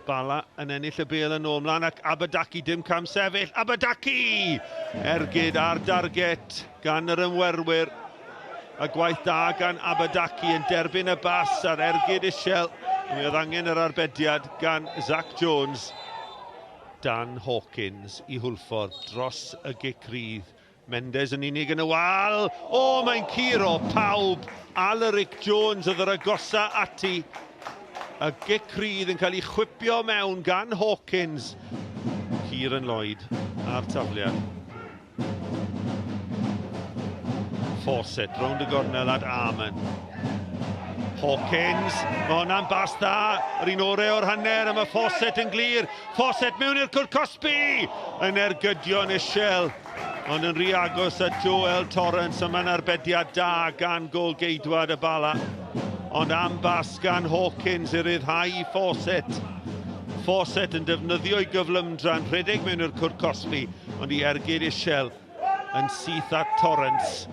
Bala yn ennill y bêl yn ôl mlaen ac Abadaki dim cam sefyll. Abadaki! Ergyd ar darget gan yr ymwerwyr. A gwaith da gan Abadaki yn derbyn y bas a'r ergyd isiel. Mi oedd angen yr arbediad gan Zach Jones. Dan Hawkins i Hwlffordd dros y gic rydd. Mendes yn unig yn y wal. O, mae'n curo pawb. Alaric Jones oedd yr agosa ati. Y gic rydd yn cael ei chwipio mewn gan Hawkins. Kieran Lloyd a'r tafliad. Fawcett rownd y gornel at Arman. Hawkins, mae hwnna'n bas dda, yr un orau o'r hanner, a mae Fawcett yn glir. Fawcett mewn i'r cwrt cosbi! Yn ergydio'n isiel, ond yn rhy agos at Joel Torrance, a mae'n arbediad da gan gôl-geidwad y Bala. Ond am bas gan Hawkins i ryddhau Fawcett. Fawcett yn defnyddio'i gyflymdra'n rhedeg mewn i'r cwrt cosbi, ond i ergyd isiel yn syth at Torrance.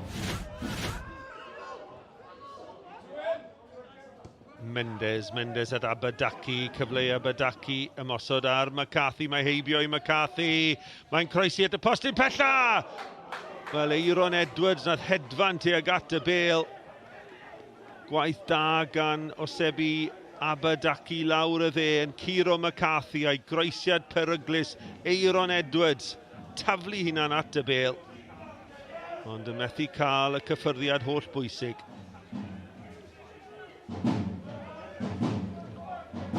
Mendes, Mendes at Abadaki, cyfle i Abadaki ymosod ar McCarthy, mae heibio i McCarthy, mae'n croesi at y postyn pella! Wel, Eiron Edwards nath hedfan tuag at y bel. Gwaith da gan Osebi Abadaki lawr y dde yn curo McCarthy a'i groesiad peryglus Eiron Edwards taflu hunan at y bel ond yn methu cael y cyffyrddiad holl bwysig.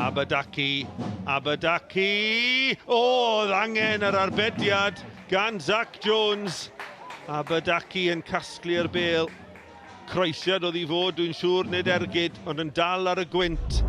Abadaki, Abadaki! O, oedd angen yr arbediad gan Zach Jones. Abadaki yn casglu'r bel. Croesiad oedd i fod, dwi'n siŵr, nid ergyd, ond yn dal ar y gwynt.